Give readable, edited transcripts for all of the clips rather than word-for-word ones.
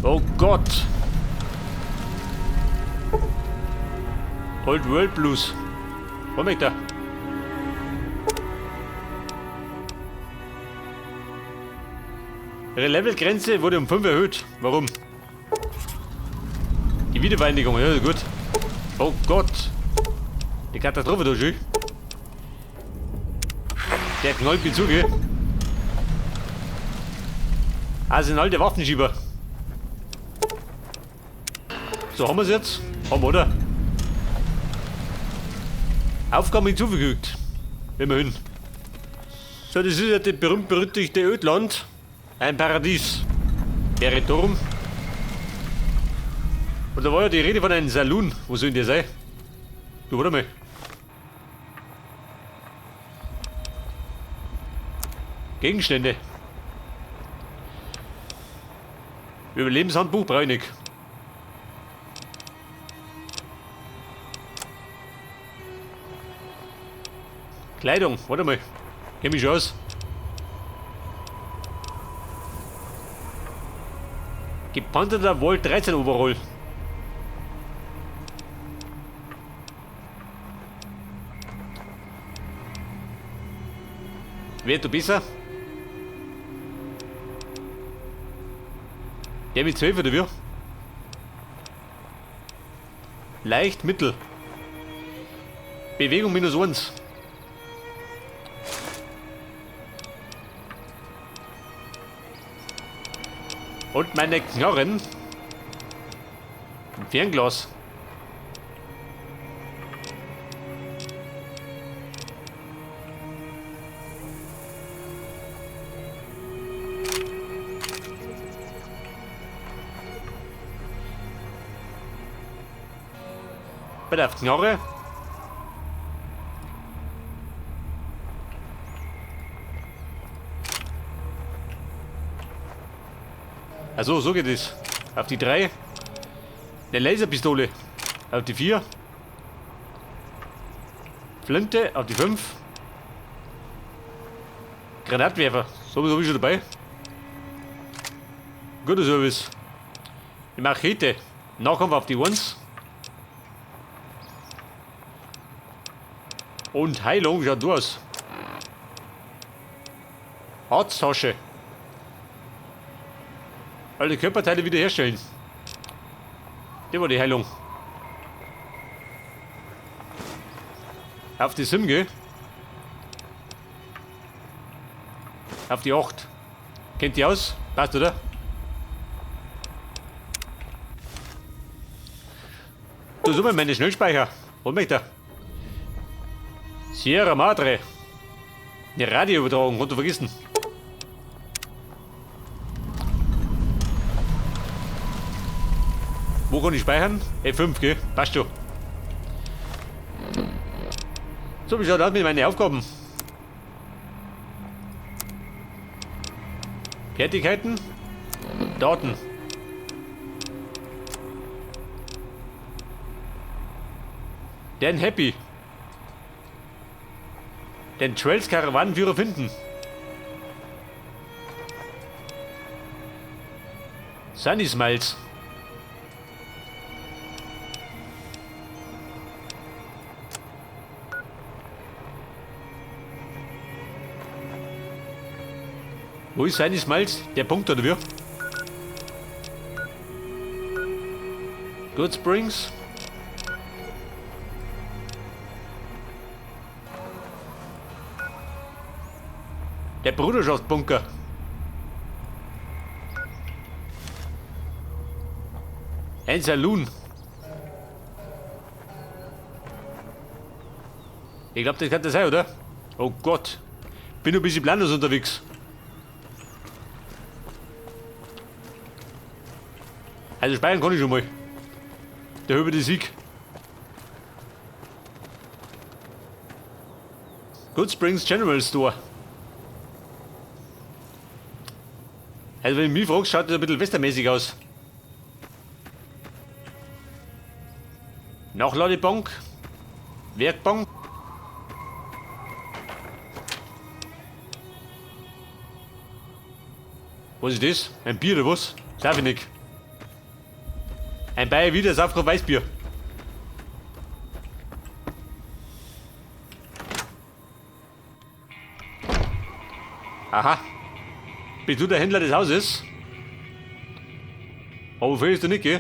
Oh Gott! Old World Blues. Was möchte er? Ihre Levelgrenze wurde um 5 erhöht. Warum? Die Wiedervereinigung, ja gut. Oh Gott. Die Katastrophe da schön. Der knallt mir zu, gell? Ah, sind alte Waffenschieber. So, haben wir es jetzt? Haben wir, oder? Aufgaben hinzugefügt. Immerhin. So, das ist ja das berühmt-berüchtigte Ödland. Ein Paradies. Wäre Turm. Und da war ja die Rede von einem Saloon. Wo soll denn der sein? Du, warte mal. Gegenstände. Überlebenshandbuch brauche ich nicht. Kleidung, warte mal. Kenn mich schon aus. Gepanzerter Volt 13 Overall. Wer du besser? Der mit 12 oder wie? Leicht, mittel. Bewegung minus 1. Und meine Knarren. Ein Fernglas. Bitte auf Knarre. Also, so geht es. Auf die 3. Eine Laserpistole. Auf die 4. Flinte auf die 5. Granatwerfer. So habe ich schon dabei. Guter Service. Die Machete. Nahkampf auf die 1. Und Heilung, schaut du aus. Arzttasche. Alle Körperteile wiederherstellen. Das war die Heilung. Auf die 7, gell? Auf die 8. Kennt die aus? Passt, oder? Du, so mal meine Schnellspeicher. Was möchte er? Sierra Madre. Eine Radioübertragung, kannst du vergessen. Wo kann ich speichern? F5, gell? Passt schon. So, wie schaut das mit meinen Aufgaben? Fertigkeiten? Daten. Dan Happy. Den Trails Karawanenführer finden. Sunny Smiles. Wo ist Sunny Smiles? Der Punkt oder wie? Good Springs. Der Bruderschaftsbunker. Ein Saloon. Ich glaube, das kann das sein, oder? Oh Gott. Bin ein bisschen planlos unterwegs. Also speichern kann ich schon mal. Der über die Sieg. Good Springs General Store. Also wenn du mich fragst, schaut das ein bisschen westernmäßig aus. Nachladebank. Werkbank. Was ist das? Ein Bier oder was? Darf ich nicht. Ein Bayer wieder, sauf grad Weißbier. Aha. Bist du der Händler des Hauses? Aber viel ist da nicht, gell?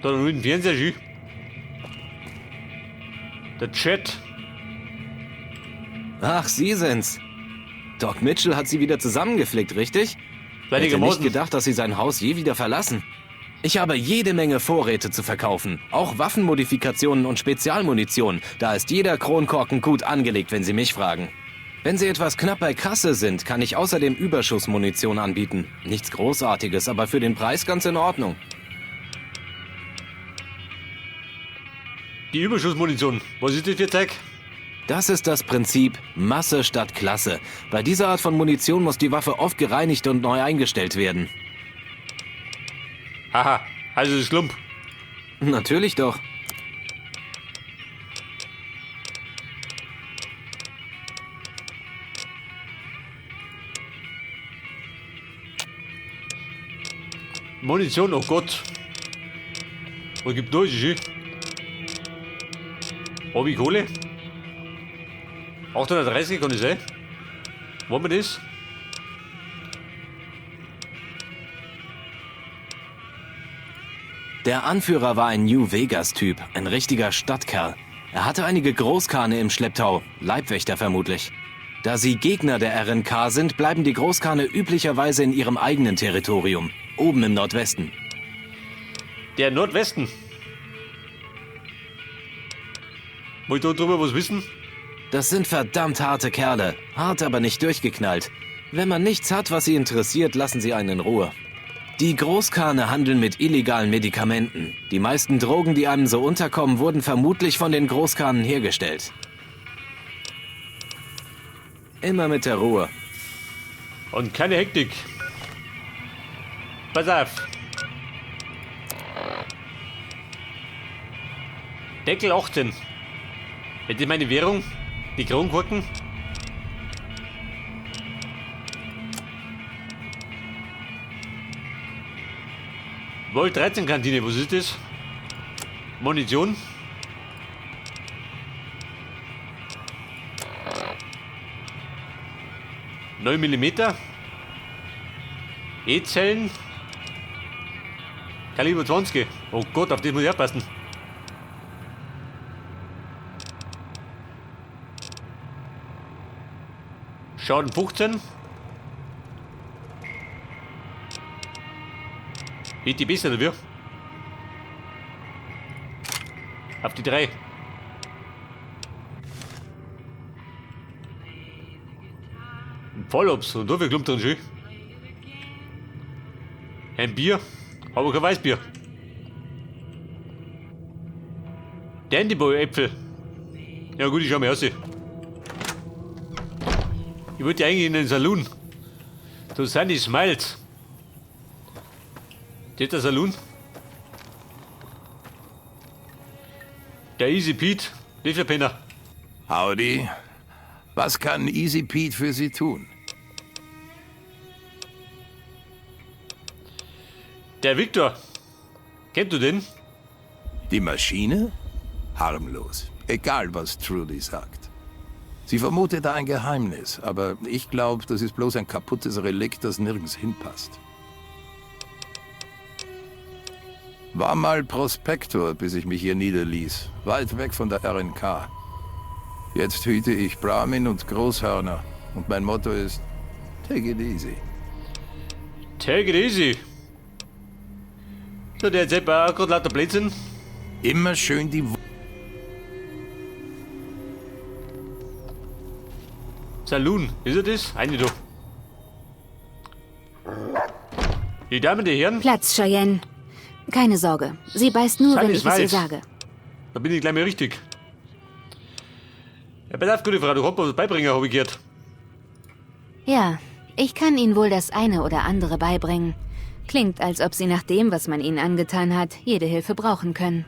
Da noch den Fernseher schön. Der Chat. Ach, Sie sind's. Doc Mitchell hat Sie wieder zusammengeflickt, richtig? Hätte nicht gedacht, dass Sie sein Haus je wieder verlassen. Ich habe jede Menge Vorräte zu verkaufen. Auch Waffenmodifikationen und Spezialmunition. Da ist jeder Kronkorken gut angelegt, wenn Sie mich fragen. Wenn Sie etwas knapp bei Kasse sind, kann ich außerdem Überschussmunition anbieten. Nichts Großartiges, aber für den Preis ganz in Ordnung. Die Überschussmunition. Was ist das für Zeug? Das ist das Prinzip Masse statt Klasse. Bei dieser Art von Munition muss die Waffe oft gereinigt und neu eingestellt werden. Haha, also das ist Klump. Natürlich doch. Munition, oh Gott. Was gibt da? Ist Hab ich Kohle? 830 kann das sein? Wollen wir das? Der Anführer war ein New Vegas-Typ, ein richtiger Stadtkerl. Er hatte einige Großkane im Schlepptau, Leibwächter vermutlich. Da sie Gegner der RNK sind, bleiben die Großkane üblicherweise in ihrem eigenen Territorium, oben im Nordwesten. Der Nordwesten. Wollt ihr darüber was wissen? Das sind verdammt harte Kerle, hart aber nicht durchgeknallt. Wenn man nichts hat, was sie interessiert, lassen sie einen in Ruhe. Die Großkane handeln mit illegalen Medikamenten. Die meisten Drogen, die einem so unterkommen, wurden vermutlich von den Großkanen hergestellt. Immer mit der Ruhe. Und keine Hektik. Pass auf. Deckel 18. Wenn das meine Währung? Die Kronkorken? Volt 13 Kantine, was ist das? Munition? 9 Millimeter. E-Zellen. Kaliber 20. Oh Gott, auf das muss ich aufpassen. Schaden 15. Geht die besser oder wie? Auf die 3. Ein Vollobst und da viel Klump drin schön. Ein Bier, aber kein Weißbier. Dandyboy Äpfel. Ja gut, ich schau mir aus. Ich wollte eigentlich in den Saloon. Da sind die Smiles. Das ist der Saloon. Der Easy Pete, das ist der Penner. Howdy. Was kann Easy Pete für Sie tun? Der Victor. Kennst du den? Die Maschine? Harmlos. Egal, was Trudy sagt. Sie vermutet da ein Geheimnis, aber ich glaube, das ist bloß ein kaputtes Relikt, das nirgends hinpasst. War mal Prospektor, bis ich mich hier niederließ. Weit weg von der RNK. Jetzt hüte ich Brahmin und Großhörner. Und mein Motto ist, take it easy. Take it easy. So, der erzählt auch gerade lauter Blödsinn. Immer schön die Saloon, ist er das? Eine da. Die Damen, die Herren. Platz, Cheyenne. Keine Sorge. Sie beißt nur, wenn ich es ihr sage. Da bin ich gleich mal richtig. Ja, pass auf, gute Frau, du kannst mir was beibringen, hab ich gehört. Ja, ich kann Ihnen wohl das eine oder andere beibringen. Klingt, als ob Sie nach dem, was man Ihnen angetan hat, jede Hilfe brauchen können.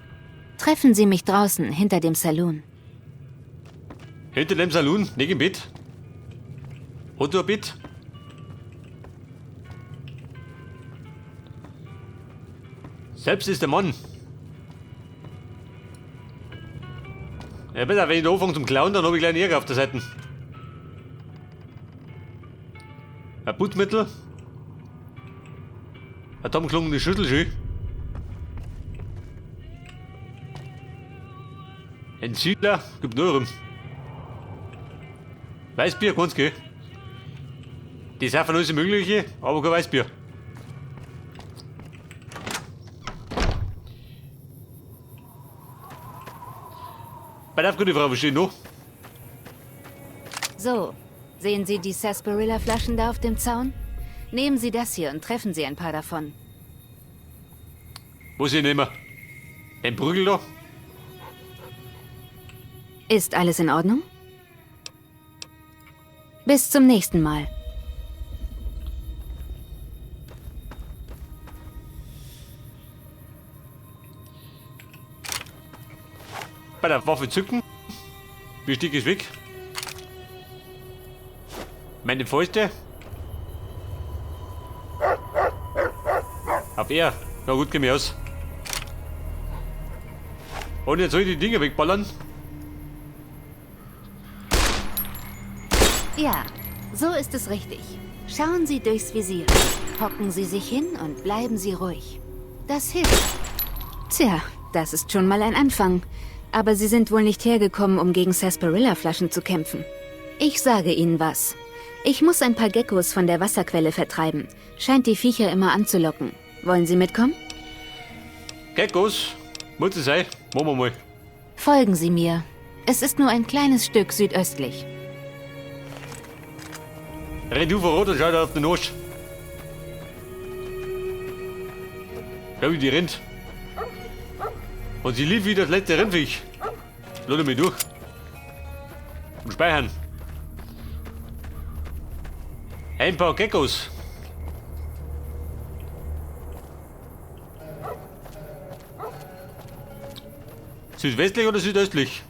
Treffen Sie mich draußen, hinter dem Saloon. Hinter dem Saloon? Nicht im Bett? Hat du ein Bett? Selbst ist der Mann. Ja, besser, wenn ich da anfange zum Klauen, dann habe ich gleich einen Ärger auf der Seite. Ein Putzmittel. Ein zusammengeschlagene Schüssel schön. Ein Siedler, gibt nur rum. Weißbier kann's gehen. Die sind von alles Mögliche, aber kein Weißbier. Bei der gute Frau, was steht noch? So, sehen Sie die Sarsaparilla-Flaschen da auf dem Zaun? Nehmen Sie das hier und treffen Sie ein paar davon. Muss ich nehmen? Den Prügel da? Ist alles in Ordnung? Bis zum nächsten Mal. Bei der Waffe zücken. Besteck ist weg. Meine Fäuste. Auf er. Na gut, geh mir aus. Und jetzt soll ich die Dinger wegballern. Ja, so ist es richtig. Schauen Sie durchs Visier. Hocken Sie sich hin und bleiben Sie ruhig. Das hilft. Tja, das ist schon mal ein Anfang. Aber Sie sind wohl nicht hergekommen, um gegen Sarsaparilla-Flaschen zu kämpfen. Ich sage Ihnen was. Ich muss ein paar Geckos von der Wasserquelle vertreiben. Scheint die Viecher immer anzulocken. Wollen Sie mitkommen? Geckos? Muss es sein. Machen wir mal. Folgen Sie mir. Es ist nur ein kleines Stück südöstlich. Renn du voran und schau da auf den Arsch. Schau, wie die rennt. Und sie lief wie das letzte Rennviech. Lass mich durch. Und speichern. Ein paar Geckos. Südwestlich oder südöstlich?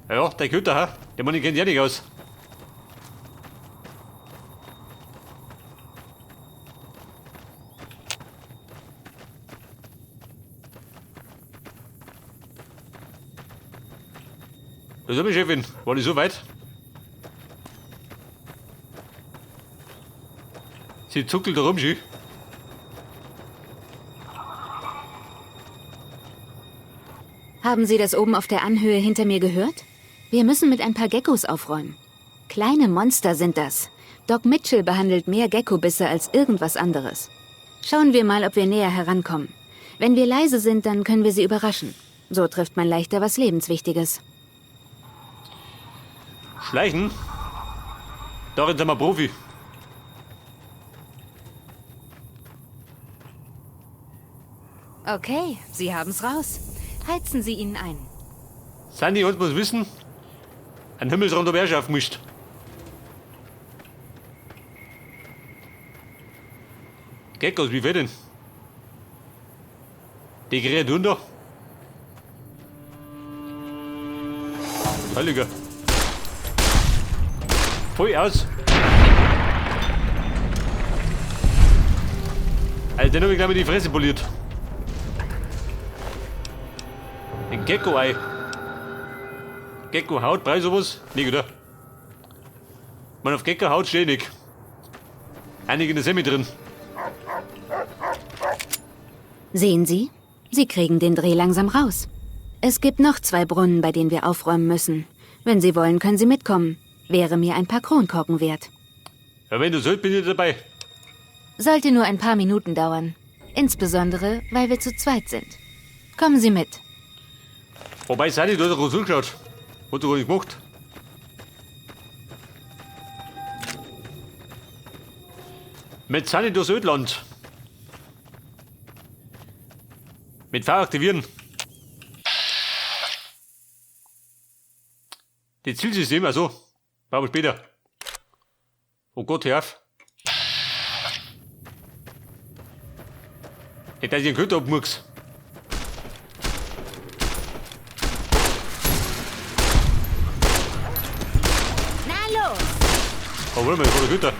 Ja, der Köter, ha? Der Mann kennt ja nicht aus. Das ist aber Chefin. War nicht so weit? Sie zuckelt rum, schön. Haben Sie das oben auf der Anhöhe hinter mir gehört? Wir müssen mit ein paar Geckos aufräumen. Kleine Monster sind das. Doc Mitchell behandelt mehr Geckobisse als irgendwas anderes. Schauen wir mal, ob wir näher herankommen. Wenn wir leise sind, dann können wir sie überraschen. So trifft man leichter was Lebenswichtiges. Schleichen? Darin sind wir Profi. Okay, Sie haben's raus. Heizen Sie ihnen ein. Sandy, uns muss wissen, ein Himmelsrand hab ich auch aufgemischt. Geckos, wie viel denn? Die Kreaturen da. Heiliger. Voll aus. Alter, den hab ich gleich mit die Fresse poliert. Ein Gecko-Ei. Gecko-Haut, brauch ich sowas? Nicht, oder? Man, auf Gecko-Haut stehe ich nicht. Einige in der Semi drin. Sehen Sie? Sie kriegen den Dreh langsam raus. Es gibt noch 2 Brunnen, bei denen wir aufräumen müssen. Wenn Sie wollen, können Sie mitkommen. Wäre mir ein paar Kronkorken wert. Ja, wenn du sollst, bin ich dabei. Sollte nur ein paar Minuten dauern. Insbesondere, weil wir zu zweit sind. Kommen Sie mit. Wobei, Sani, du hast doch zugeschaut. Hat du gar nicht gemacht. Mit Sani durchs Ödland. Mit V aktivieren. Die Zielsysteme, also, brauchen wir später. Oh Gott, hör auf. Nicht, dass ich einen Köter abmurks. Oh, warte mal, das war der Güter.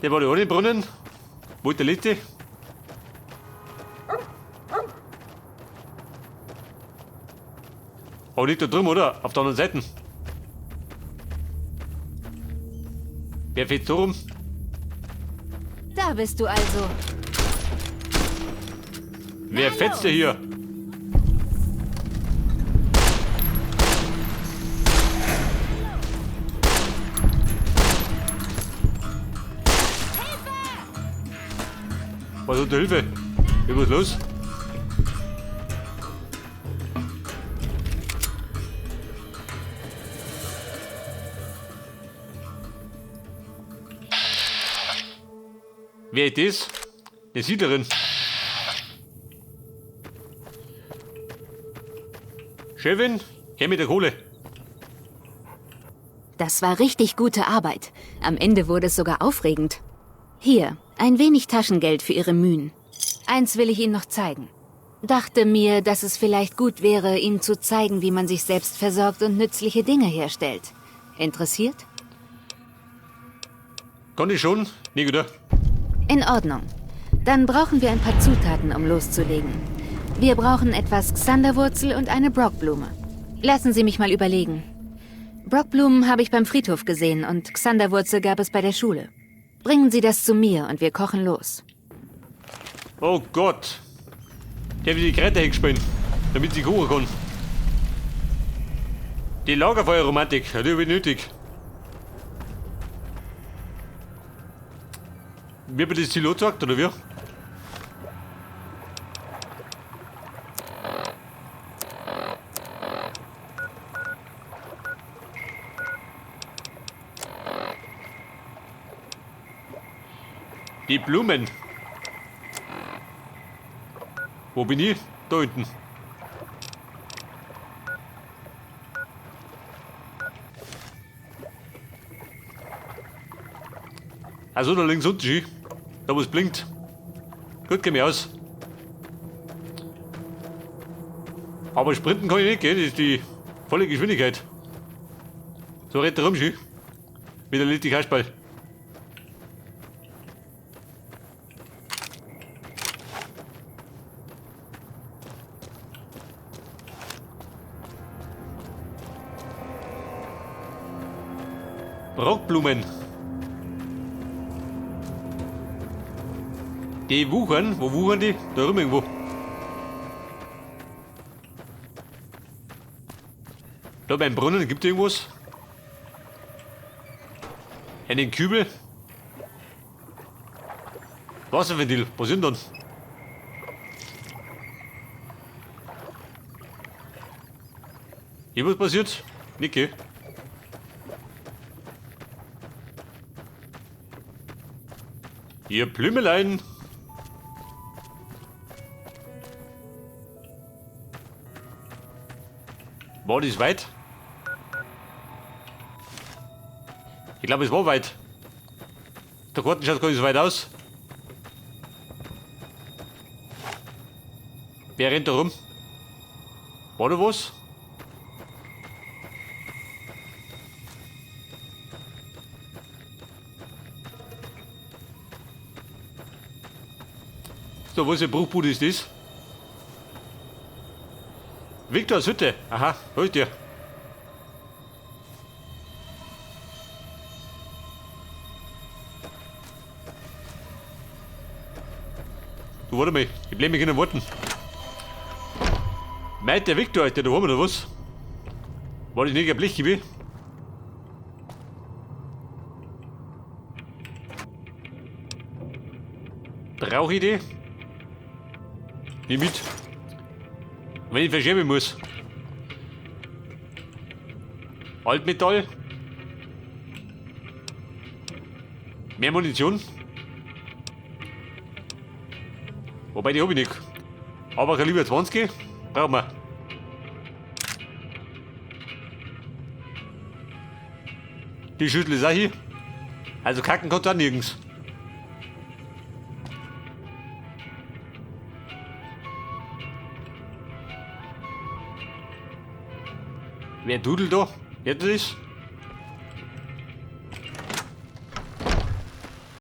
Der war da ohne Brunnen. Wo ist der letzte? Aber liegt da drüben, oder? Auf der anderen Seite. Wer fährt so rum? Da bist du also. Wer fetzt denn hier? Was hat der Hilfe? Was ist los? Wer ist das? Eine Siedlerin. Chefin, her mit der Kohle. Das war richtig gute Arbeit. Am Ende wurde es sogar aufregend. Hier, ein wenig Taschengeld für Ihre Mühen. Eins will ich Ihnen noch zeigen. Dachte mir, dass es vielleicht gut wäre, Ihnen zu zeigen, wie man sich selbst versorgt und nützliche Dinge herstellt. Interessiert? Kann ich schon? Nee, oder? In Ordnung. Dann brauchen wir ein paar Zutaten, um loszulegen. Wir brauchen etwas Xanderwurzel und eine Brockblume. Lassen Sie mich mal überlegen. Brockblumen habe ich beim Friedhof gesehen und Xanderwurzel gab es bei der Schule. Bringen Sie das zu mir und wir kochen los. Oh Gott. Der will die Kräuter hingespielt, damit sie kochen kann. Die Lagerfeuerromantik, die habe ich nötig. Wird mir das Ziel angezeigt, oder wie? Die Blumen. Wo bin ich? Da unten. Also da links unten, schön. Da wo es blinkt. Gut, geh mir aus. Aber sprinten kann ich nicht, gell? Das ist die volle Geschwindigkeit. So rennt er rum, schön. Mit der Litti Kasperl. Rockblumen. Die wuchern, wo wuchern die? Da rum irgendwo. Da beim Brunnen gibt es irgendwas. Einen Kübel. Wasserventil, was sind dann? Hier was passiert? Nicke. Ihr Blümelein. War das weit? Ich glaube, es war weit. Der Garten schaut gar nicht so weit aus. Wer rennt da rum? War da was? So, was für eine Bruchbude ist das? Viktors Hütte. Aha, hol ich dir. Du, warte mal, ich bleib mich in den Worten. Meint der Viktor, ist der daheim oder was? War das nicht ein Blech, wie? Brauche ich die? Nimm mit. Wenn ich verschieben muss. Altmetall. Mehr Munition. Wobei, die hab ich nicht. Aber Kaliber 20 brauchen wir. Die Schüssel ist auch hier. Also kacken kannst du auch nirgends. Wer dudelt da? Hört ihr das?